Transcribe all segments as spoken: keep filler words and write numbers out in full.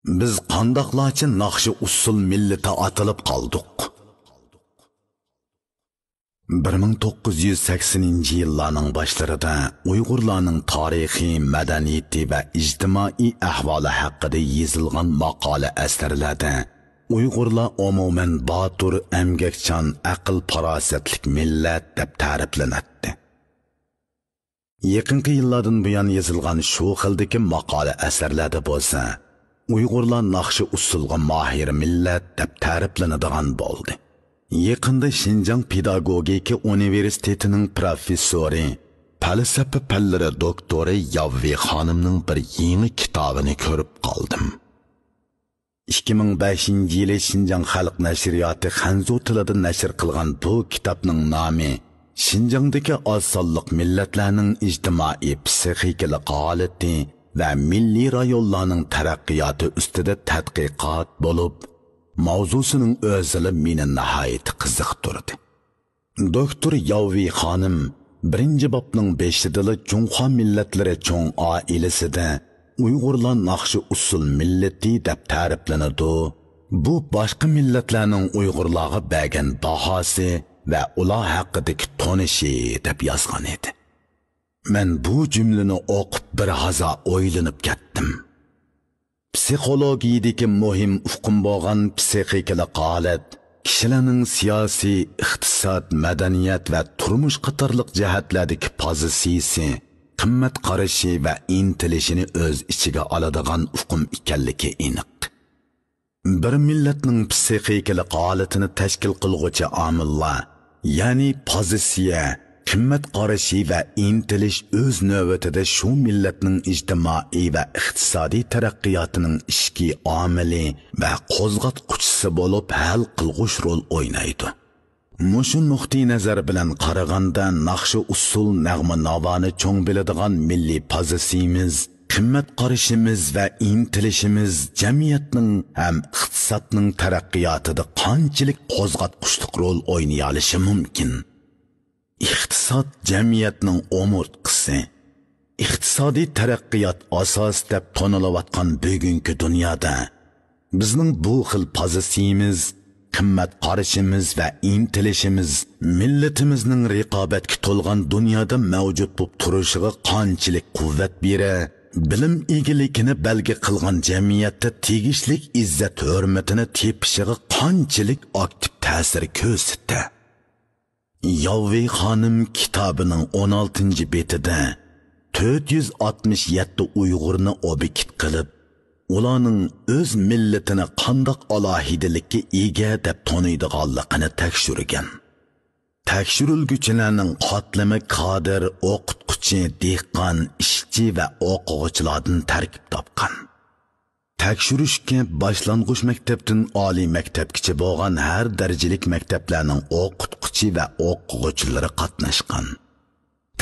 بىز قانداقلارچە ناخشا ئۇسسۇل مىللىتى ئاتىلىپ قالدۇق؟ بىر مىڭ توققۇز يۈز سەكسىنىنچى يىللارنىڭ باشلىرىدا ئۇيغۇرلارنىڭ تارىخى، مەدەنىيىتى ۋە ئىجتىمائىي ئەھۋالى ھەققىدە يېزىلغان ماقالە ئەسەرلەردە ئۇيغۇرلار ئومۇمەن باتۇر، ئەمگەكچان، ئەقىل-پاراسەتلىك مىللەت دەپ تەرىپلىنەتتى. يېقىنقى يىللاردىن بۇيان يېزىلغان شۇ خىلدىكى ماقالە ئەسەرلەردە بولسا، ئۇيغۇرلار ناخشا ئۇسسۇلغا ماھىر مىللەت دەپ تەرىپلىنىدىغان بولدى. يېقىندا شىنجاڭ پېداگوگىكا ئۇنىۋېرسىتېتىنىڭ پروفېسسورى، پەلسەپە پەنلىرى دوكتورى ياۋۋېي خانىمنىڭ بىر يېڭى كىتابىنى كۆرۈپ قالدىم. ئىككى مىڭ بەشىنچى يىلى شىنجاڭ خەلق نەشرىياتى خەنزۇ تىلىدا نەشر قىلغان بۇ كىتابنىڭ نامى شىنجاڭدىكى ئاز سانلىق مىللەتلەرنىڭ ئىجتىمائىي پسىخىكىلىق ھالىتى ۋە مىللىي رايونلارنىڭ تەرەققىياتى ئۈستىدە تەتقىقات بولۇپ، ماۋزۇسىنىڭ ئۆزىلا مېنى ناھايىتى قىزىقتۇردى. دوكتور ياۋۋېي خانىم بىرىنچى بابنىڭ بېشىدىلا جۇڭخۇا مىللەتلىرى چوڭ ئائىلىسىدە ئۇيغۇرلار ناخشا ئۇسسۇل مىللىتى دەپ تەرىپلىنىدۇ. بۇ باشقا مىللەتلەرنىڭ ئۇيغۇرلارغا بەرگەن باھاسى ۋە ئۇلار ھەققىدىكى تونۇشى دەپ يازغان ئىدى. مەن بۇ جۈملىنى ئوقۇپ بىر ھازا ئويلىنىپ كەتتىم. پسىخولوگىيىدىكى مۇھىم ئۇقۇم بولغان پسىخىكىلىق ھالەت كىشىلەرنىڭ سىياسىي، ئىقتىساد، مەدەنىيەت ۋە تۇرمۇش قاتارلىق جەھەتلەردىكى پوزىتسىيىسى، قىممەت قارىشى ۋە ئىنتىلىشىنى ئۆز ئىچىگە ئالىدىغان ئۇقۇم ئىكەنلىكى ئېنىق. بىر مىللەتنىڭ پسىخىكىلىق ھالىتىنى تەشكىل قىلغۇچى ئامىللار، يەنى پوزىتسىيە، قىممەت قارىشى ۋە ئىنتىلىش ئۆز نۆۋىتىدە شۇ مىللەتنىڭ ئىجتىمائىي ۋە ئىقتىسادىي تەرەققىياتىنىڭ ئىچكى ئامىلى ۋە قوزغاتقۇچىسى بولۇپ ھەل قىلغۇچ رول ئوينايدۇ. مۇشۇ نۇقتىئىنەزەر بىلەن قارىغاندا، ناخشا-ئۇسسۇل، نەغمە-ناۋانى چوڭ بىلىدىغان مىللىي پوزىتسىيىمىز، قىممەت قارىشىمىز ۋە ئىنتىلىشىمىز جەمئىيەتنىڭ ھەم ئىقتىسادنىڭ تەرەققىياتىدا قانچىلىك قوزغاتقۇچلۇق رول ئوينىيالىشى مۇمكىن؟ ئىقتىساد جەمئىيەتنىڭ ئومۇرتقىسى، ئىقتىسادىي تەرەققىيات ئاساسى دەپ تونۇلۇۋاتقان بۈگۈنكى دۇنيادا بىزنىڭ بۇ خىل پوزىتسىيىمىز، قىممەت قارىشىمىز ۋە ئىنتىلىشىمىز مىللىتىمىزنىڭ رىقابەتكە تولغان دۇنيادا مەۋجۇت بولۇپ تۇرۇشىغا قانچىلىك قۇۋۋەت بېرە، بىلىم ئىگىلىكىنى بەلگە قىلغان جەمئىيەتتە تېگىشلىك ئىززەت-ھۆرمىتىنى تېپىشىغا قانچىلىك ئاكتىپ تەسىر كۆرسىتە. ياۋۋېي خانىم كىتابىنىڭ ئون ئالتىنچى بېتىدە تۆت يۈز ئاتمىش يەتتە ئۇيغۇرنى ئوبيېكت قىلىپ، ئۇلارنىڭ ئۆز مىللىتىنى قانداق ئالاھىدىلىككە ئىگە دەپ تونۇيدىغانلىقىنى تەكشۈرگەن. تەكشۈرۈلگۈچىلەرنىڭ قاتلىمى كادىر، ئوقۇتقۇچى، دېھقان، ئىشچى ۋە ئوقۇغۇچىلاردىن تەركىب تاپقان. تەكشۈرۈشكە باشلانغۇچ مەكتەپتىن ئالىي مەكتەپكىچە بولغان ھەر دەرىجىلىك مەكتەپلەرنىڭ ئوقۇتقۇچى ۋە ئوقۇغۇچىلىرى قاتناشقان.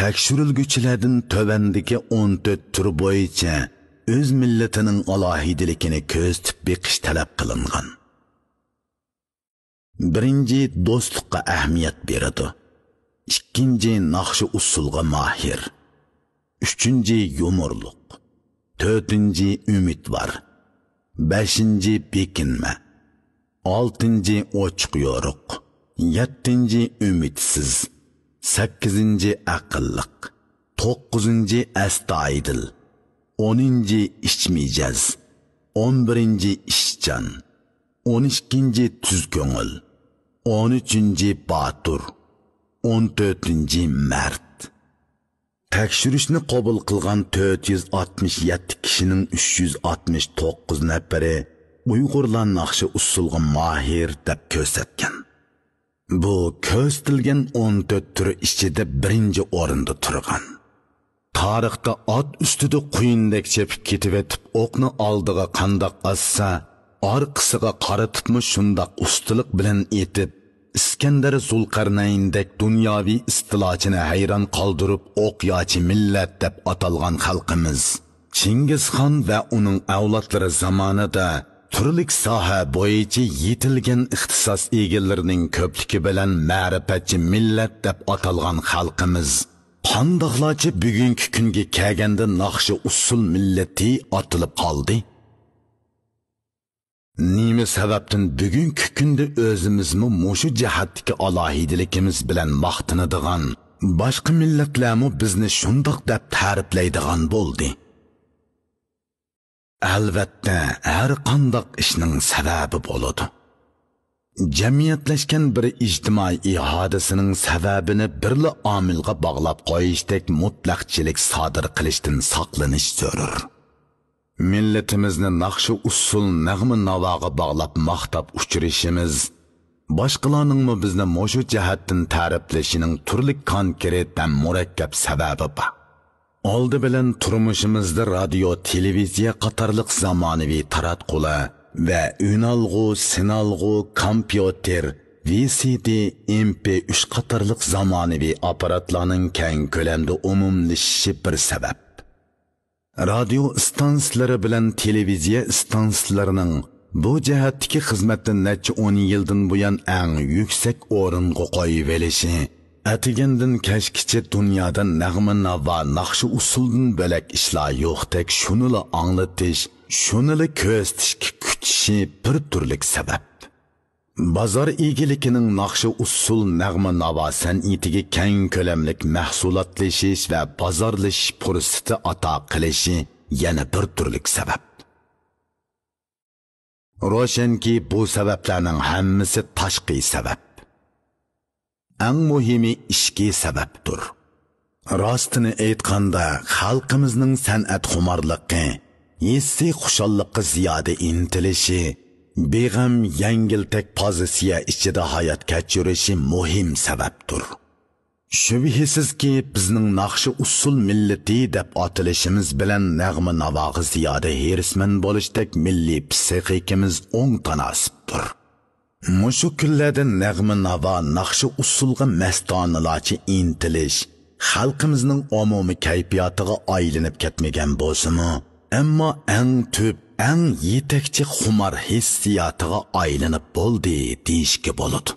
تەكشۈرۈلگۈچىلەردىن تۆۋەندىكى ئون تۆت تۈر بويىچە ئۆز مىللىتىنىڭ ئالاھىدىلىكىنى كۆزىتىپ بېقىش تەلەپ قىلىنغان. بىرىنچى، دوستلۇققا ئەھمىيەت بېرىدۇ. ئىككىنچى، ناخشا-ئۇسسۇلغا ماھىر. ئۈچىنچى، يۇمۇرلۇق. تۆتىنچى، ئۈمىدۋار. بەشىنچى، بېكىنمە. ئالتىنچى، ئوچۇق-يورۇق. يەتتىنچى، ئۈمىدسىز. سەككىزىنچى، ئەقىللىق. توققۇزىنچى، ئەستايىدىل. ئونىنچى، ئىچ مىجەز. ئون بىرىنچى، ئىشچان. ئون ئىككىنچى، تۈز كۆڭۈل. ئون ئۈچىنچى، باتۇر. ئون تۆتىنچى، مەرد. تەكشۈرۈشنى قوبۇل قىلغان تۆت يۈز ئاتمىش يەتتە كىشىنىڭ ئۈچ يۈز ئاتمىش توققۇز نەپىرى ئۇيغۇرلار ناخشا-ئۇسسۇلغا ماھىر دەپ كۆرسەتكەن. بۇ كۆرسىتىلگەن ئون تۆت تۈر ئىچىدە بىرىنچى ئورۇندا تۇرغان. تارىختا ئات ئۈستىدە قۇيۇندەك چېپىپ كېتىۋېتىپ، ئوقنى ئالدىغا قانداق ئاتسا، ئارقىسىغا قارىتىپمۇ شۇنداق ئۇستىلىق بىلەن ئېتىپ، ئىسكەندەر زۇلقەرنەيندەك دۇنياۋى ئىستىلاچىنى ھەيران قالدۇرۇپ، ئوقياچى مىللەت دەپ ئاتالغان خەلقىمىز، چىڭگىزخان ۋە ئۇنىڭ ئەۋلادلىرى زامانىدا تۈرلۈك ساھە بويىچە يېتىلگەن ئىختىساس ئىگىلىرىنىڭ كۆپلۈكى بىلەن مەرىپەتچى مىللەت دەپ ئاتالغان خەلقىمىز قانداقلارچە بۈگۈنكى كۈنگە كەلگەندە ناخشا ئۇسسۇل مىللىتى ئاتىلىپ قالدى؟ نېمە سەۋەبتىن بۈگۈنكى كۈندە ئۆزىمىزمۇ مۇشۇ جەھەتتىكى ئالاھىدىلىكىمىز بىلەن ماختىنىدىغان، باشقا مىللەتلەرمۇ بىزنى شۇنداق دەپ تەرىپلەيدىغان بولدى؟ ئەلۋەتتە، ھەر قانداق ئىشنىڭ سەۋەبى بولىدۇ. جەمئىيەتلەشكەن بىر ئىجتىمائىي ھادىسىنىڭ سەۋەبىنى بىرلا ئامىلغا باغلاپ قويۇشتەك مۇتلەقچىلىك سادىر قىلىشتىن ساقلىنىش زۆرۈر. مىللىتىمىزنى ناخشا-ئۇسسۇل، نەغمە-ناۋاغا باغلاپ ماختاپ ئۇچرىشىمىز، باشقىلارنىڭمۇ بىزنى مۇشۇ جەھەتتىن تەرىپلىشىنىڭ تۈرلۈك كونكرېت ھەم مۇرەككەپ سەۋەبى بار. ئالدى بىلەن تۇرمۇشىمىزدا رادىيو، تېلېۋىزىيە قاتارلىق زامانىۋى تاراتقۇلار ۋە ئۈنئالغۇ، سىنئالغۇ، كومپيۇتېر، ۋى سى دى، ئېم پى ئۈچ قاتارلىق زامانىۋى ئاپپاراتلارنىڭ كەڭ كۆلەمدە ئومۇملىشىشى بىر سەۋەب. رادىيو ئىستانسىلىرى بىلەن تېلېۋىزىيە ئىستانسىلىرىنىڭ بۇ جەھەتتىكى خىزمەتتە نەچچە ئون يىلدىن بۇيان ئەڭ يۈكسەك ئورۇنغا قويۇۋېلىشى، ئەتىگەندىن كەچكىچە دۇنيادا نەغمە-ناۋا، ناخشا-ئۇسسۇلدىن بۆلەك ئىشلار يوقتەك شۇنىلا ئاڭلىتىش، شۇنىلا كۆرسىتىشكە كۈچىشى بىر تۈرلۈك سەۋەب. بازار ئىگىلىكىنىڭ ناخشا-ئۇسسۇل، نەغمە-ناۋا سەنئىتىگە كەڭ كۆلەملىك مەھسۇلاتلىشىش ۋە بازارلىشىش پۇرسىتى ئاتا قىلىشى يەنە بىر تۈرلۈك سەۋەب. روشەنكى، بۇ سەۋەبلەرنىڭ ھەممىسى تاشقى سەۋەب. ئەڭ مۇھىمى ئىچكى سەۋەبتۇر. راستىنى ئېيتقاندا، خەلقىمىزنىڭ سەنئەتخۇمارلىقى، ھېسسىي خۇشاللىققا زىيادە ئىنتىلىشى، بىغەم، يەڭگىلتەك پوزىتسىيە ئىچىدە ھايات كەچۈرۈشى مۇھىم سەۋەبتۇر. شۈبھىسىزكى، بىزنىڭ ناخشا-ئۇسسۇل مىللىتى دەپ ئاتىلىشىمىز بىلەن نەغمە-ناۋاغا زىيادە ھېرىسمەن بولۇشتەك مىللىي پىسخىكىمىز ئوڭ تاناسىپتۇر. مۇشۇ كۈنلەردە نەغمە-ناۋا، ناخشا-ئۇسسۇلغا مەستانىلارچە ئىنتىلىش خەلقىمىزنىڭ ئومۇمىي كەيپىياتىغا ئايلىنىپ كەتمىگەن بولسىمۇ، ئەمما ئەڭ تۈپ، ئەڭ يېتەكچى خۇمار ھېسسىياتىغا ئايلىنىپ بولدى دېيىشكە بولىدۇ.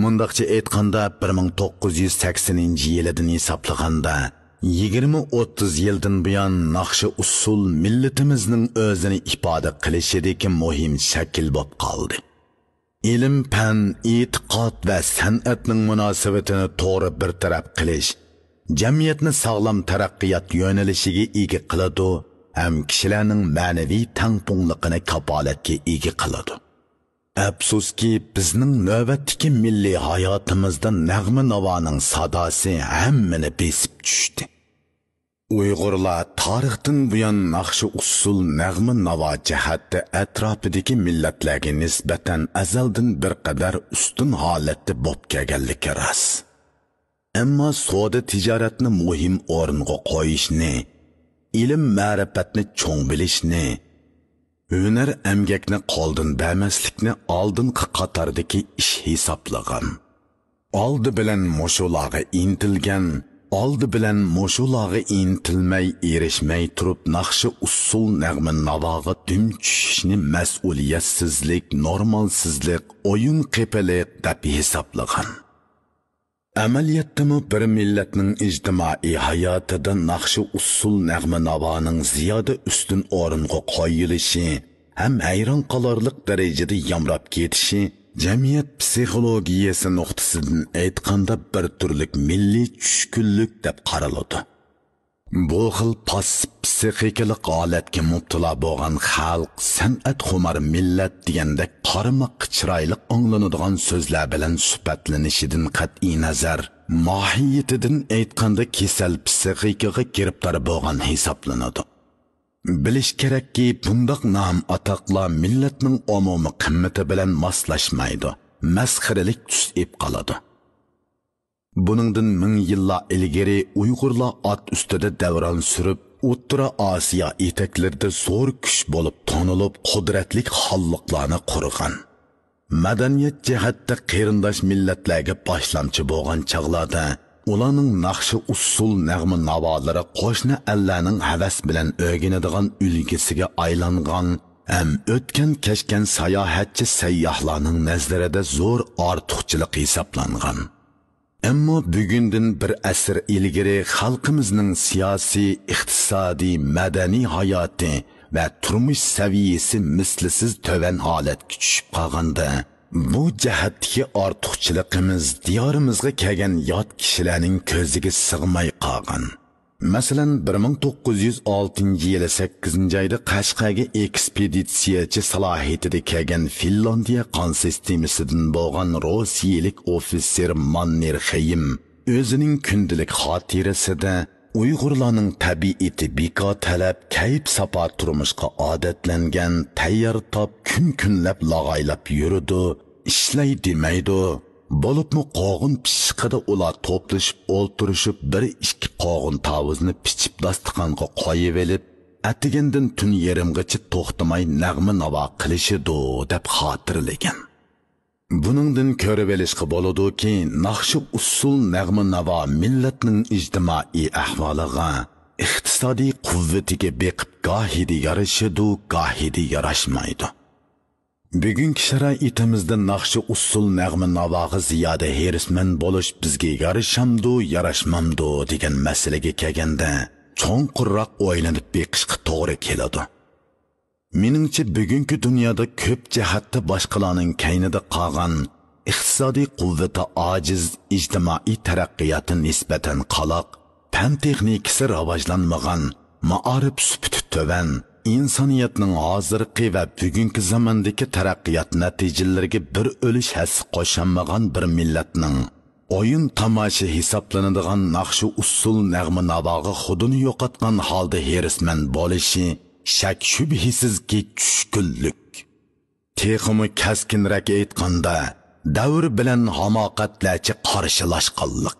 مۇنداقچە ئېيتقاندا، بىر مىڭ توققۇز يۈز سەكسىنىنچى يىلىدىن ھېسابلىغاندا، يىگىرمە ئوتتۇز يىلدىن بۇيان ناخشا-ئۇسسۇل مىللىتىمىزنىڭ ئۆزىنى ئىپادە قىلىشىدىكى مۇھىم شەكىل بولۇپ قالدى. ئىلىم-پەن، ئېتىقاد ۋە سەنئەتنىڭ مۇناسىۋىتىنى توغرا بىر تەرەپ قىلىش، جەمئىيەتنى ساغلام تەرەققىيات يۆنىلىشىگە ئىگە قىلىدۇ ھەم كىشىلەرنىڭ مەنىۋى تەڭپۇڭلۇقىنى كاپالەتكە ئىگە قىلىدۇ. ئەپسۇسكى، بىزنىڭ نۆۋەتتىكى مىللىي ھاياتىمىزدا نەغمە-ناۋانىڭ ساداسى ھەممىنى بېسىپ چۈشتى. ئۇيغۇرلار تارىختىن بۇيان ناخشا-ئۇسسۇل، نەغمە-ناۋا جەھەتتە ئەتراپىدىكى مىللەتلەرگە نىسبەتەن ئەزەلدىن بىر قەدەر ئۈستۈن ھالەتتە بولۇپ كەلگەنلىكى راست. ئەمما سودا تىجارەتنى مۇھىم ئورۇنغا قويۇشنى، ئىلىم-مەرىپەتنى چوڭ بىلىشنى، ھۈنەر-ئەمگەكنى قولدىن بەرمەسلىكنى ئالدىنقى قاتاردىكى ئىش ھېسابلىغان. ئالدى بىلەن مۇشۇلارغا ئىنتىلگەن، ئالدى بىلەن مۇشۇلارغا ئىنتىلمەي، ئېرىشمەي تۇرۇپ، ناخشا-ئۇسسۇل، نەغمە-ناۋاغا دۈم چۈشۈشنى مەسئۇلىيەتسىزلىك، نورمالسىزلىق، ئويۇن قېپىلىق دەپ ھېسابلىغان. ئەمەلىيەتتىمۇ بىر مىللەتنىڭ ئىجتىمائىي ھاياتىدا ناخشا-ئۇسسۇل، نەغمە-ناۋانىڭ زىيادە ئۈستۈن ئورۇنغا قويۇلۇشى ھەم ھەيران قالارلىق دەرىجىدە يامراپ كېتىشى جەمئىيەت پسىخولوگىيەسى نۇقتىسىدىن ئېيتقاندا بىر تۈرلۈك مىللىي چۈشكۈنلۈك دەپ قارىلىدۇ. بۇ خىل پاسسىپ پسىخىكىلىق ھالەتكە مۇپتىلا بولغان خەلق، سەنئەتخۇمار مىللەت دېگەندەك قارىماققا چىرايلىق ئاڭلىنىدىغان سۆزلەر بىلەن سۈپەتلىنىشىدىن قەتئىينەزەر، ماھىيىتىدىن ئېيتقاندا كېسەل پسىخىكىغا گىرىپتار بولغان ھېسابلىنىدۇ. بىلىش كېرەككى، بۇنداق نام-ئاتاقلار مىللەتنىڭ ئومۇمىي قىممىتى بىلەن ماسلاشمايدۇ، مەسخىرىلىك تۈس ئېلىپ قالىدۇ. بۇنىڭدىن مىڭ يىللار ئىلگىرى ئۇيغۇرلار ئات ئۈستىدە دەۋران سۈرۈپ، ئوتتۇرا ئاسىيا ئېتەكلىرىدە زور كۈچ بولۇپ تونۇلۇپ، قۇدرەتلىك خانلىقلارنى قۇرغان. مەدەنىيەت جەھەتتە قېرىنداش مىللەتلەرگە باشلامچى بولغان چاغلاردا، ئۇلارنىڭ ناخشا-ئۇسسۇل، نەغمە-ناۋالىرى قوشنا ئەللەرنىڭ ھەۋەس بىلەن ئۆگىنىدىغان ئۈلگىسىگە ئايلانغان ھەم ئۆتكەن-كەچكەن ساياھەتچى سەيياھلارنىڭ نەزىرىدە زور ئارتۇقچىلىق ھېسابلانغان. ئەمما بۈگۈندىن بىر ئەسىر ئىلگىرى خەلقىمىزنىڭ سىياسىي، ئىقتىسادىي، مەدەنىي ھاياتى ۋە تۇرمۇش سەۋىيەسى مىسلىسىز تۆۋەن ھالەتكە چۈشۈپ قالغاندا، بۇ جەھەتتىكى ئارتۇقچىلىقىمىز دىيارىمىزغا كەلگەن يات كىشىلەرنىڭ كۆزىگە سىغماي قالغان. مەسىلەن، بىر مىڭ توققۇز يۈز ئالتىنچى يىلى سەككىزىنچى ئايدا قەشقەرگە ئېكسپېدىتسىيەچى سالاھىيىتىدە كەلگەن فىنلاندىيە قان سىستېمىسىدىن بولغان روسىيەلىك ئوفىتسېر ماننېرخېيم ئۆزىنىڭ كۈندىلىك خاتىرىسىدە، ئۇيغۇرلارنىڭ تەبىئىتى بىكار تەلەپ، كەيپ-ساپا تۇرمۇشقا ئادەتلەنگەن، تەييار تاپ، كۈن-كۈنلەپ لاغايلاپ يۈرىدۇ، ئىشلەي دېمەيدۇ. بولۇپمۇ قوغۇن پىششىقىدا ئۇلار توپلىشىپ ئولتۇرۇشۇپ، بىر-ئىككى قوغۇن تاۋۇزنى پىچىپ داستىخانغا قويۇۋېلىپ، ئەتىگەندىن تۈن يېرىمغىچە توختىماي نەغمە-ناۋا قىلىشىدۇ، دەپ خاتىرىلىگەن. بۇنىڭدىن كۆرۈۋېلىشقا بولىدۇكى، ناخشا-ئۇسسۇل، نەغمە-ناۋا مىللەتنىڭ ئىجتىمائىي ئەھۋالىغا، ئىقتىسادىي قۇۋۋىتىگە بېقىپ گاھىدا يارىشىدۇ، گاھىدا ياراشمايدۇ. بۈگۈنكى شارائىتىمىزدە ناخشا-ئۇسسۇل، نەغمە-ناۋاغا زىيادە ھېرىسمەن بولۇش بىزگە يارىشامدۇ، ياراشمامدۇ دېگەن مەسىلىگە كەلگەندە، چوڭقۇرراق ئويلىنىپ بېقىشقا توغرا كېلىدۇ. مېنىڭچە، بۈگۈنكى دۇنيادا كۆپ جەھەتتە باشقىلارنىڭ كەينىدە قالغان، ئىقتىسادىي قۇۋۋىتى ئاجىز، ئىجتىمائىي تەرەققىياتى نىسبەتەن قالاق، پەن تېخنىكىسى راۋاجلانمىغان، مائارىپ سۈپىتى تۆۋەن، ئىنسانىيەتنىڭ ھازىرقى ۋە بۈگۈنكى زاماندىكى تەرەققىيات نەتىجىلىرىگە بىر ئۈلۈش ھەسسە قوشالمىغان بىر مىللەتنىڭ ئويۇن تاماشا ھېسابلىنىدىغان ناخشا-ئۇسسۇل، نەغمە-ناۋاغا خۇدىنى يوقاتقان ھالدا ھېرىسمەن بولۇشى شەك-شۈبھىسىزكى چۈشكۈنلۈك. تېخىمۇ كەسكىنرەك ئېيتقاندا، دەۋر بىلەن ھاماقەتلەرچە قارشىلاشقانلىق.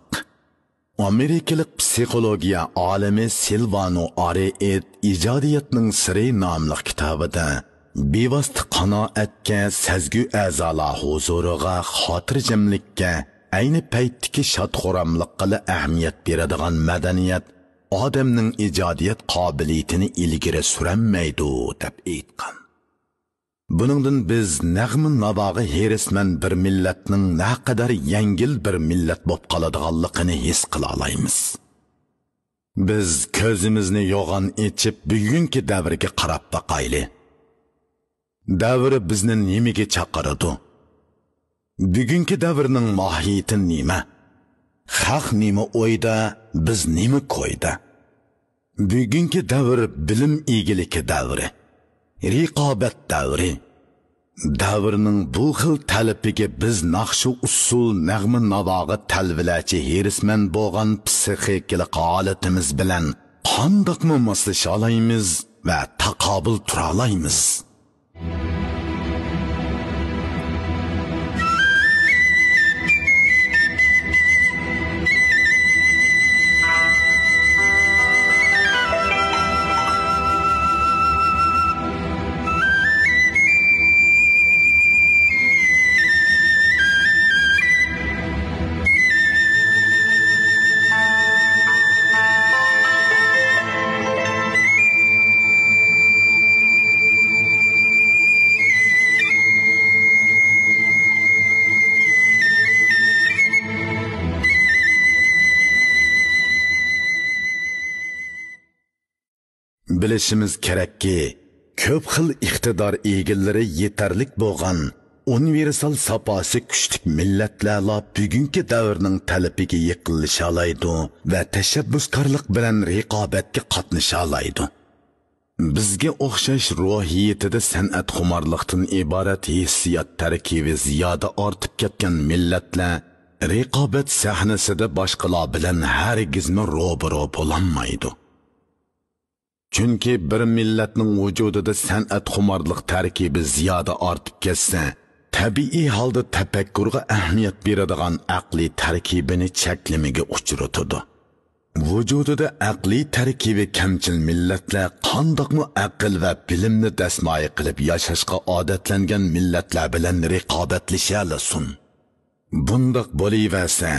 ئامېرىكىلىق پسىخولوگىيە ئالىمى سىلۋانو ئارېئېت ئىجادىيەتنىڭ سىرى ناملىق كىتابىدا، بىۋاسىتە قانائەتكە، سەزگۈ ئەزالار ھۇزۇرىغا، خاتىرجەملىككە، ئەينى پەيتتىكى شاد-خۇراملىققىلا ئەھمىيەت بېرىدىغان مەدەنىيەت ئادەمنىڭ ئىجادىيەت قابىلىيىتىنى ئىلگىرى سۈرەلمەيدۇ، دەپ ئېيتقان. بۇنىڭدىن بىز نەغمە-ناۋاغا ھېرىسمەن بىر مىللەتنىڭ نەقەدەر يەڭگىل بىر مىللەت بولۇپ قالىدىغانلىقىنى ھېس قىلالايمىز. بىز كۆزىمىزنى يوغان ئېچىپ، بۈگۈنكى دەۋرگە قاراپ باقايلى. دەۋر بىزنى نېمىگە چاقىرىدۇ؟ بۈگۈنكى دەۋرنىڭ ماھىيىتى نېمە؟ خەق نېمە ئويدا، بىز نېمە كويدا؟ بۈگۈنكى دەۋر بىلىم ئىگىلىكى دەۋرى، رىقابەت دەۋرى. دەۋرنىڭ بۇ خىل تەلىپىگە بىز ناخشا-ئۇسسۇل، نەغمە-ناۋاغا تەلۋىلەرچە ھېرىسمەن بولغان پسىخىكىلىق ھالىتىمىز بىلەن قانداقمۇ ماسلىشالايمىز ۋە تاقابىل تۇرالايمىز؟ بىلىشىمىز كېرەككى، كۆپ خىل ئىقتىدار ئىگىلىرى يېتەرلىك بولغان ئۇنىۋېرسال ساپاسى كۈچلۈك مىللەتلەرلا بۈگۈنكى دەۋرنىڭ تەلىپىگە يېقىنلىشالايدۇ ۋە تەشەببۇسكارلىق بىلەن رىقابەتكە قاتنىشالايدۇ. بىزگە ئوخشاش روھىيىتىدە سەنئەتخۇمارلىقتىن ئىبارەت ھېسسىيات تەركىبى زىيادە ئارتىپ كەتكەن مىللەتلەر رىقابەت سەھنىسىدە باشقىلار بىلەن ھەرگىزمۇ روبىرو بولالمايدۇ. چۈنكى بىر مىللەتنىڭ ۋۇجۇدىدا سەنئەتخۇمارلىق تەركىبى زىيادە ئارتىپ كەتسە، تەبىئىي ھالدا تەپەككۇرغا ئەھمىيەت بېرىدىغان ئەقلىي تەركىبىنى چەكلىمىگە ئۇچرىتىدۇ. ۋۇجۇدىدا ئەقلىي تەركىبى كەمچىل مىللەتلەر قانداقمۇ ئەقىل ۋە بىلىمنى دەسمايە قىلىپ ياشاشقا ئادەتلەنگەن مىللەتلەر بىلەن رىقابەتلىشەلىسۇن؟ بۇنداق بولۇۋەرسە،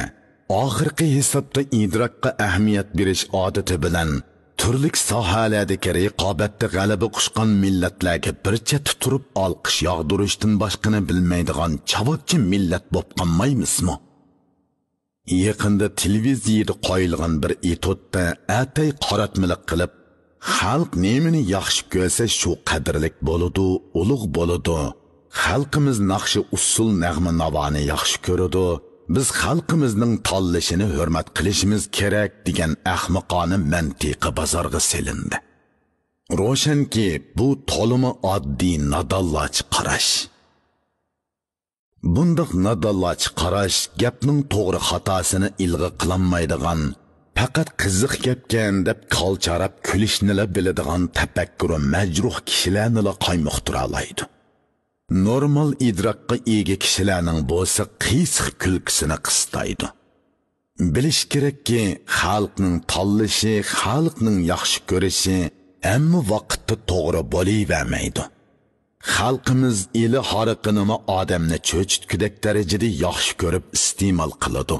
ئاخىرقى ھېسابتا ئىدراكقا ئەھمىيەت بېرىش ئادىتى بىلەن تۈرلۈك ساھەلەردىكى رىقابەتتە غەلىبە قۇچقان مىللەتلەرگە بىر چەتتە تۇرۇپ ئالقىش ياغدۇرۇشتىن باشقىنى بىلمەيدىغان چاۋاكچى مىللەت بولۇپ قالمايمىزمۇ؟ يېقىندا تېلېۋىزىيىدە قويۇلغان بىر ئېتيۇدتا ئەتەي قاراتمىلىق قىلىپ، خەلق نېمىنى ياخشى كۆرسە، شۇ قەدىرلىك بولىدۇ، ئۇلۇغ بولىدۇ. خەلقىمىز ناخشا، ئۇسسۇل، نەغمە، ناۋانى ياخشى كۆرىدۇ. بىز خەلقىمىزنىڭ تاللىشىنى ھۆرمەت قىلىشىمىز كېرەك، دېگەن ئەخمىقانە مەنتىقى بازارغا سېلىندى. روشەنكى، بۇ تولىمۇ ئاددىي، نادانلارچە قاراش. بۇنداق نادانلارچە قاراش گەپنىڭ توغرا خاتاسىنى ئىلغا قىلالمايدىغان، پەقەت قىزىق گەپكەن دەپ كالچاراپ كۈلۈشنىلا بىلىدىغان تەپەككۇرى مەجرۇھ كىشىلەرنىلا قايمۇقتۇرالايدۇ. نورمال ئىدراكقا ئىگە كىشىلەرنىڭ بولسا قىيسىق كۈلكىسىنى قىستايدۇ. بىلىش كېرەككى، خەلقنىڭ تاللىشى، خەلقنىڭ ياخشى كۆرۈشى ھەممە ۋاقىتتا توغرا بولۇۋەرمەيدۇ. خەلقىمىز ئىلى ھارىقىنىمۇ ئادەمنى چۆچۈتكۈدەك دەرىجىدە ياخشى كۆرۈپ ئىستېمال قىلىدۇ.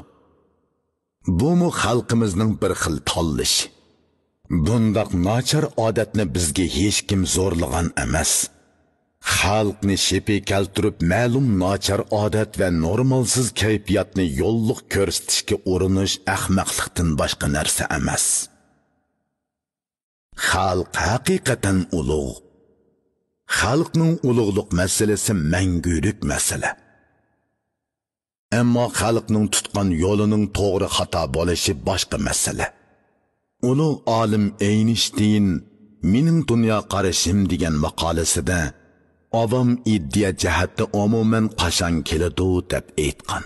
بۇمۇ خەلقىمىزنىڭ بىر خىل تاللىشى. بۇنداق ناچار ئادەتنى بىزگە ھېچكىم زورلىغان ئەمەس. خەلقنى شېپى كەلتۈرۈپ، مەلۇم ناچار ئادەت ۋە نورمالسىز كەيپىياتنى يوللۇق كۆرسىتىشكە ئۇرۇنۇش ئەخمەقلىقتىن باشقا نەرسە ئەمەس. خەلق ھەقىقەتەن ئۇلۇغ. خەلقنىڭ ئۇلۇغلۇق مەسىلىسى مەڭگۈلۈك مەسىلە. ئەمما خەلقنىڭ تۇتقان يولىنىڭ توغرا خاتا بولۇشى باشقا مەسىلە. ئۇلۇغ ئالىم ئەينىشتىين «مېنىڭ دۇنيا قارىشىم» دېگەن ماقالىسىدە، ئاۋام ئىدىيە جەھەتتە ئومۇمەن قاچان كېلىدۇ دەپ ئېيتقان.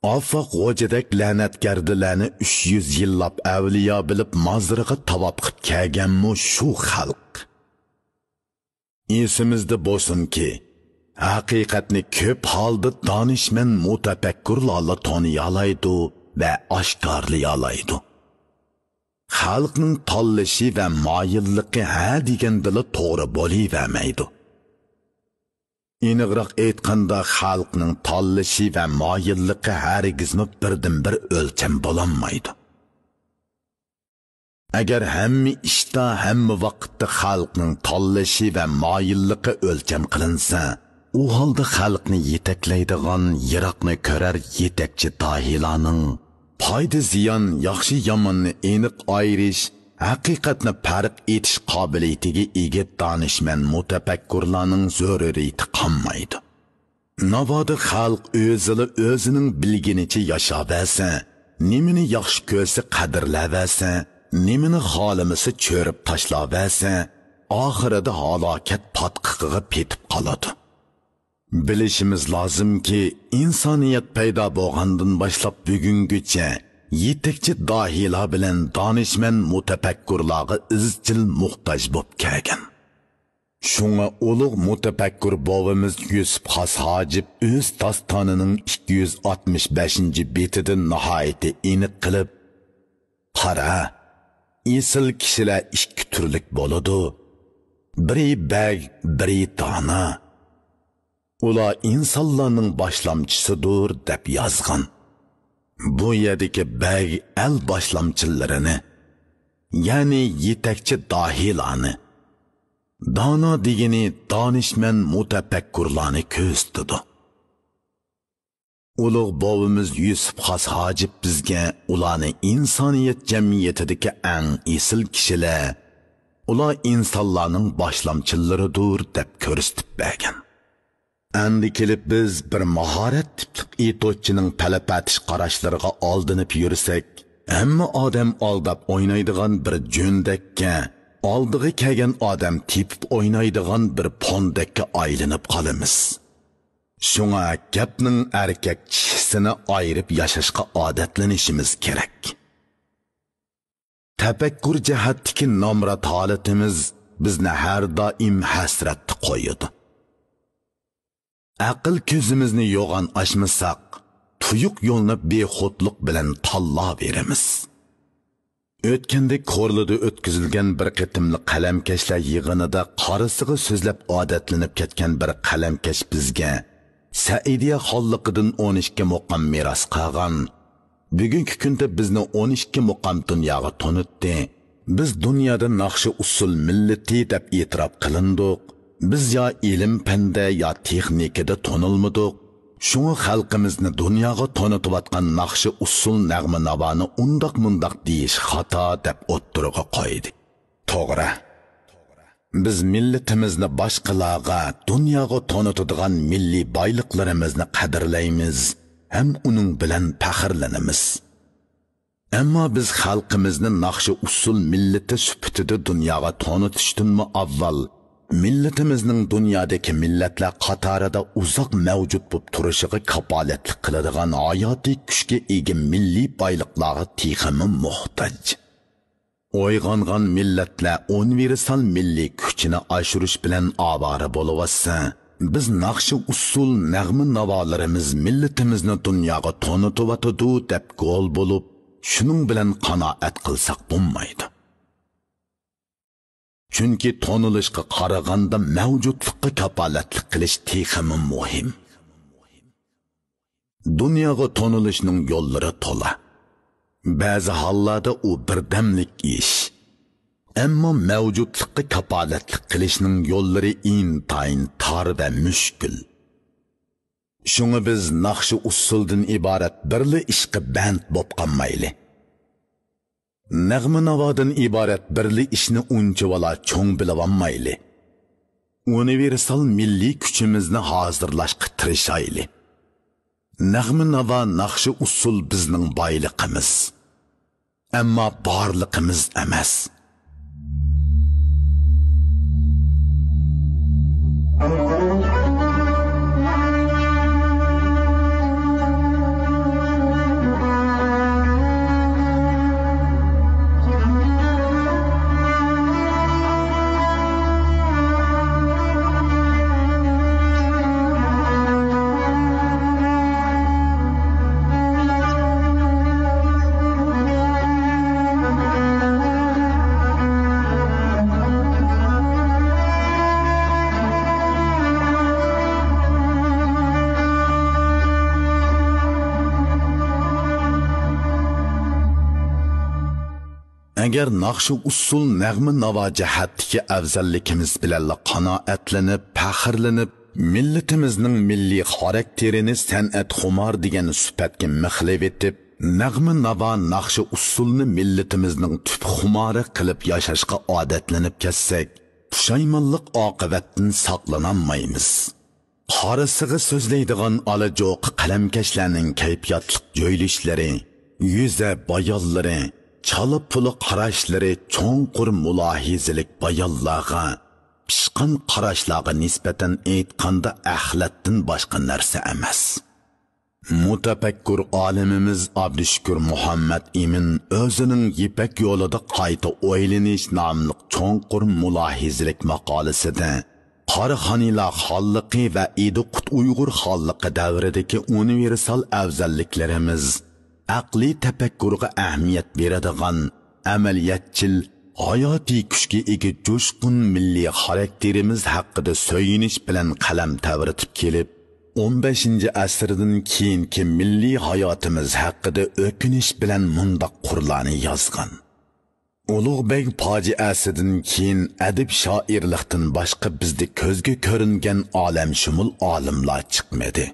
ئافاق غوجىدەك لەنەتگەردىلەرنى ئۈچ يۈز يىللاپ ئەۋلىيا بىلىپ مازىرىغا تاۋاپ قىپ كەلگەنمۇ شۇ خەلق. ئېسىمىزدە بولسۇنكى، ھەقىقەتنى كۆپ ھالدا دانىشمەن مۇتەپەككۇرلارلا تونۇيالايدۇ ۋە ئاشكارىلىيالايدۇ. خەلقنىڭ تاللىشى ۋە مايىللىقى ھە دېگەندىلا توغرا بولۇۋەرمەيدۇ. ئېنىقراق ئېيتقاندا، خەلقنىڭ تاللىشى ۋە مايىللىقى ھەرگىزمۇ بىردىنبىر ئۆلچەم بولالمايدۇ. ئەگەر ھەممە ئىشتا، ھەممە ۋاقىتتا خەلقنىڭ تاللىشى ۋە مايىللىقى ئۆلچەم قىلىنسا، ئۇ ھالدا خەلقنى يېتەكلەيدىغان، يىراقنى كۆرەر يېتەكچى داھىيلارنىڭ، پايدا-زىيان، ياخشى-ياماننى ئېنىق ئايرىش، ھەقىقەتنى پەرق ئېتىش قابىلىيىتىگە ئىگە دانىشمەن مۇتەپەككۇرلارنىڭ زۆرۈرىيىتى قالمايدۇ. ناۋادا خەلق ئۆزىلا ئۆزىنىڭ بىلگىنىچە ياشاۋەرسە، نېمىنى ياخشى كۆرسە قەدىرلەۋەرسە، نېمىنى خالىمىسا چۆرۈپ تاشلاۋەرسە، ئاخىرىدا ھالاكەت پاتقىقىغا پېتىپ قالىدۇ. بىلىشىمىز لازىمكى، ئىنسانىيەت پەيدا بولغاندىن باشلاپ بۈگۈنگىچە يېتەكچى داھىيلار بىلەن دانىشمەن مۇتەپەككۇرلارغا ئىزچىل موھتاج بولۇپ كەلگەن. شۇڭا ئۇلۇغ مۇتەپەككۇر بوۋىمىز يۈسۈپ خاس ھاجىپ ئۆز داستانىنىڭ ئىككى يۈز ئاتمىش بەشىنچى بېتىدە ناھايىتى ئېنىق قىلىپ، «قارا، ئېسىل كىشىلەر ئىككى تۈرلۈك بولىدۇ. بىرى بەگ، بىرى دانا. ئۇلار ئىنسانلارنىڭ باشلامچىسىدۇر» دەپ يازغان. بۇ يەردىكى بەگ ئەل باشلامچىلىرىنى، يەنى يېتەكچى داھىيلارنى، دانا دېگىنى دانىشمەن مۇتەپەككۇرلارنى كۆرسىتىدۇ. ئۇلۇغ بوۋىمىز يۈسۈپ خاس ھاجىپ بىزگە ئۇلارنى ئىنسانىيەت جەمئىيىتىدىكى ئەڭ ئېسىل كىشىلەر، ئۇلار ئىنسانلارنىڭ باشلامچىلىرىدۇر دەپ كۆرسىتىپ بەرگەن. ئەمدى كېلىپ بىز بىر ماھارەت تىپلىق ئېيتوتچىنىڭ پەلەپەتىش قاراشلىرىغا ئالدىنىپ يۈرسەك، ھەممە ئادەم ئالداپ ئوينايدىغان بىر جۆندەككە، ئالدىغا كەلگەن ئادەم تېپىپ ئوينايدىغان بىر پوندەككە ئايلىنىپ قالىمىز. شۇڭا گەپنىڭ ئەركەك چىشىسىنى ئايرىپ ياشاشقا ئادەتلىنىشىمىز كېرەك. تەپەككۇر جەھەتتىكى نامرات ھالىتىمىز بىزنى ھەر دائىم ھەسرەتتە قويىدۇ. ئەقىل كۆزىمىزنى يوغان ئاچمىساق، تۇيۇق يولنى بىخۇدلۇق بىلەن تاللاۋېرىمىز. ئۆتكەندە كورلىدا ئۆتكۈزۈلگەن بىر قېتىملىق قەلەمكەشلەر يىغىنىدا قارىسىغا سۆزلەپ ئادەتلىنىپ كەتكەن بىر قەلەمكەش بىزگە سەئىدىيە خانلىقىدىن ئون ئىككى مۇقام مىراس قالغان، بۈگۈنكى كۈندە بىزنى ئون ئىككى مۇقام دۇنياغا تونۇتتى. بىز دۇنيادا ناخشا ئۇسسۇل مىللىتى دەپ ئېتىراپ قىلىندۇق. بىز يا ئىلىم-پەندە، يا تېخنىكىدا تونۇلمىدۇق. شۇڭا خەلقىمىزنى دۇنياغا تونۇتۇۋاتقان ناخشا ئۇسسۇل نەغمە-ناۋانى ئۇنداق-مۇنداق دېيىش خاتا دەپ ئوتتۇرىغا قويدى. توغرا. بىز مىللىتىمىزنى باشقىلارغا، دۇنياغا تونۇتىدىغان مىللىي بايلىقلىرىمىزنى قەدىرلەيمىز ھەم ئۇنىڭ بىلەن پەخىرلىنىمىز. ئەمما بىز خەلقىمىزنى ناخشا-ئۇسسۇل مىللىتى سۈپىتىدە دۇنياغا تونۇتۇشتىنمۇ ئاۋۋال، مىللىتىمىزنىڭ دۇنيادىكى مىللەتلەر قاتارىدا ئۇزاق مەۋجۇت بولۇپ تۇرۇشىغا كاپالەتلىك قىلىدىغان ھاياتىي كۈچكە ئىگە مىللىي بايلىقلارغا تېخىمۇ موھتاج. ئويغانغان مىللەتلەر ئۇنىۋېرسال مىللىي كۈچىنى ئاشۇرۇش بىلەن ئاۋارە بولۇۋاتسا، بىز ناخشا-ئۇسسۇل، نەغمە-ناۋالىرىمىز مىللىتىمىزنى دۇنياغا تونۇتۇۋاتىدۇ دەپ گول بولۇپ، شۇنىڭ بىلەن قانائەت قىلساق بولمايدۇ. چۈنكى تونۇلۇشقا قارىغاندا مەۋجۇتلۇققا كاپالەتلىك قىلىش تېخىمۇ مۇھىم. دۇنياغا تونۇلۇشنىڭ يوللىرى تولا. بەزى ھاللاردا ئۇ بىردەملىك ئىش. ئەمما مەۋجۇتلۇققا كاپالەتلىك قىلىشنىڭ يوللىرى ئىنتايىن تار ۋە مۈشكۈل. شۇڭا بىز ناخشا-ئۇسسۇلدىن ئىبارەت بىرلا ئىشقا بەند بولۇپ قالمايلى. نەغمە-ناۋادىن ئىبارەت بىرلا ئىشنى ئۇنچىۋالا چوڭ بىلىۋالمايلى. ئۇنىۋېرسال مىللىي كۈچىمىزنى ھازىرلاشقا تىرىشايلى. نەغمە-ناۋا، ناخشا-ئۇسسۇل بىزنىڭ بايلىقىمىز. ئەمما بارلىقىمىز ئەمەس. ئەگەر ناخشا-ئۇسسۇل، نەغمە-ناۋا جەھەتتىكى ئەۋزەللىكىمىز بىلەنلا قانائەتلىنىپ، پەخىرلىنىپ، مىللىتىمىزنىڭ مىللىي خاراكتېرىنى سەنئەتخۇمار دېگەن سۈپەتكە مىخلىۋېتىپ، نەغمە-ناۋا، ناخشا-ئۇسسۇلنى مىللىتىمىزنىڭ تۈپ خۇمارى قىلىپ ياشاشقا ئادەتلىنىپ كەتسەك، پۇشايمانلىق ئاقىۋەتتىن ساقلىنالمايمىز. قارىسىغا سۆزلەيدىغان ئالا-جوقا قەلەمكەشلەرنىڭ كەيپىياتلىق جۆيلۈشلىرى، يۈزە بايانلىرى، چالا-پۇلا قاراشلىرى چوڭقۇر مۇلاھىزىلىك بايانلارغا، پىشقان قاراشلارغا نىسبەتەن ئېيتقاندا ئەخلەتتىن باشقا نەرسە ئەمەس. مۇتەپەككۇر ئالىمىمىز ئابدۇشۈكۈر مۇھەممەد ئىمىن ئۆزىنىڭ يىپەك يولىدا قايتا ئويلىنىش ناملىق چوڭقۇر مۇلاھىزىلىك ماقالىسىدە، قاراخانىيلار خانلىقى ۋە ئىدىقۇت ئۇيغۇر خانلىقى دەۋرىدىكى ئۇنىۋېرسال ئەۋزەللىكلىرىمىز، ئەقلىي تەپەككۇرغا ئەھمىيەت بېرىدىغان، ئەمەلىيەتچىل، ھاياتىي كۈچكە ئىگە جۇشقۇن مىللىي خاراكتېرىمىز ھەققىدە سۆيۈنۈش بىلەن قەلەم تەۋرىتىپ كېلىپ، ئون بەشىنچى ئەسىردىن كېيىنكى مىللىي ھاياتىمىز ھەققىدە ئۆكۈنۈش بىلەن مۇنداق قۇرلارنى يازغان: ئۇلۇغبەگ پاجىئەسىدىن كېيىن ئەدىب-شائىرلىقتىن باشقا بىزدە كۆزگە كۆرۈنگەن ئالەمشۇمۇل ئالىملار چىقمىدى.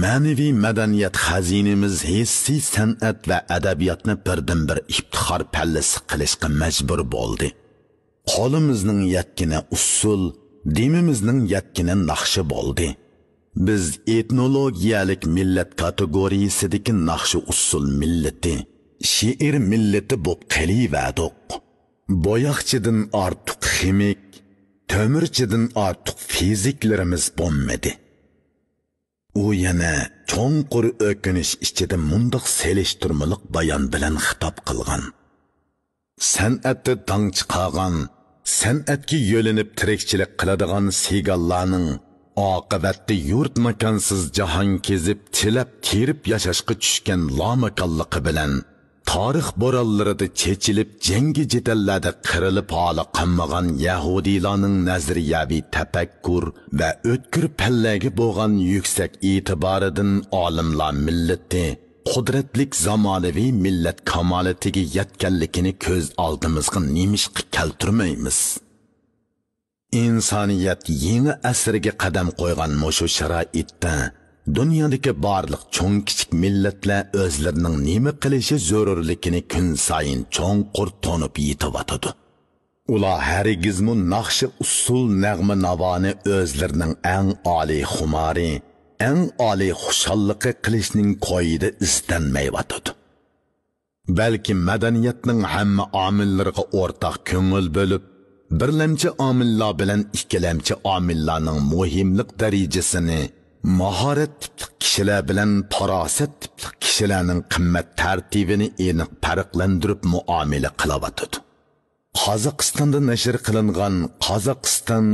مەنىۋى مەدەنىيەت خەزىنىمىز ھېسسىي سەنئەت ۋە ئەدەبىياتنى بىردىنبىر ئىپتىخار پەللىسى قىلىشقا مەجبۇر بولدى. قولىمىزنىڭ يەتكىنى ئۇسسۇل، دېمىمىزنىڭ يەتكىنى ناخشا بولدى. بىز ئېتنولوگىيەلىك مىللەت كاتېگورىيىسىدىكى ناخشا-ئۇسسۇل مىللىتى، شېئىر مىللىتى بولۇپ قېلىۋەردۇق. بوياقچىدىن ئارتۇق خىمىك، تۆمۈرچىدىن ئارتۇق فىزىكلىرىمىز بولمىدى. ئۇ يەنە چوڭقۇر ئۆكۈنۈش ئىچىدە مۇنداق سېلىشتۇرمىلىق بايان بىلەن خىتاب قىلغان: سەنئەتتە داڭ چىقارغان، سەنئەتكە يۆلىنىپ تىرىكچىلىك قىلىدىغان سىگانلارنىڭ ئاقىۋەتتە يۇرت ماكانسىز جاھان كېزىپ، تىلەپ تېرىپ ياشاشقا چۈشكەن لاماكانلىقى بىلەن، تارىخ بورانلىرىدا چېچىلىپ، جەڭگى جېدەللەردە قىرىلىپ ھالى قالمىغان يەھۇدىيلارنىڭ نەزەرىيەۋى تەپەككۇر ۋە ئۆتكۈر پەنلەرگە بولغان يۈكسەك ئېتىبارىدىن ئالىملار مىللىتى، قۇدرەتلىك زامانىۋى مىللەت كامالىتىگە يەتكەنلىكىنى كۆز ئالدىمىزغا نېمىشقا كەلتۈرمەيمىز؟ ئىنسانىيەت يېڭى ئەسىرگە قەدەم قويغان مۇشۇ شارائىتتا، دۇنيادىكى بارلىق چوڭ-كىچىك مىللەتلەر ئۆزلىرىنىڭ نېمە قىلىشى زۆرۈرلۈكىنى كۈنسايىن چوڭقۇر تونۇپ يېتىۋاتىدۇ. ئۇلار ھەرگىزمۇ ناخشا، ئۇسسۇل، نەغمە-ناۋانى ئۆزلىرىنىڭ ئەڭ ئالىي خۇمارى، ئەڭ ئالىي خۇشاللىقى قىلىشنىڭ كويىدا ئىزدەنمەيۋاتىدۇ. بەلكى مەدەنىيەتنىڭ ھەممە ئامىللىرىغا ئورتاق كۆڭۈل بۆلۈپ، بىرلەمچى ئامىللار بىلەن ئىككىلەمچى ئامىللارنىڭ مۇھىملىق دەرىجىسىنى، ماھارەت تىپلىق كىشىلەر بىلەن پاراسەت تىپلىق كىشىلەرنىڭ قىممەت تەرتىپىنى ئېنىق پەرقلەندۈرۈپ مۇئامىلە قىلىۋاتىدۇ. قازاقىستاندا نەشر قىلىنغان قازاقىستان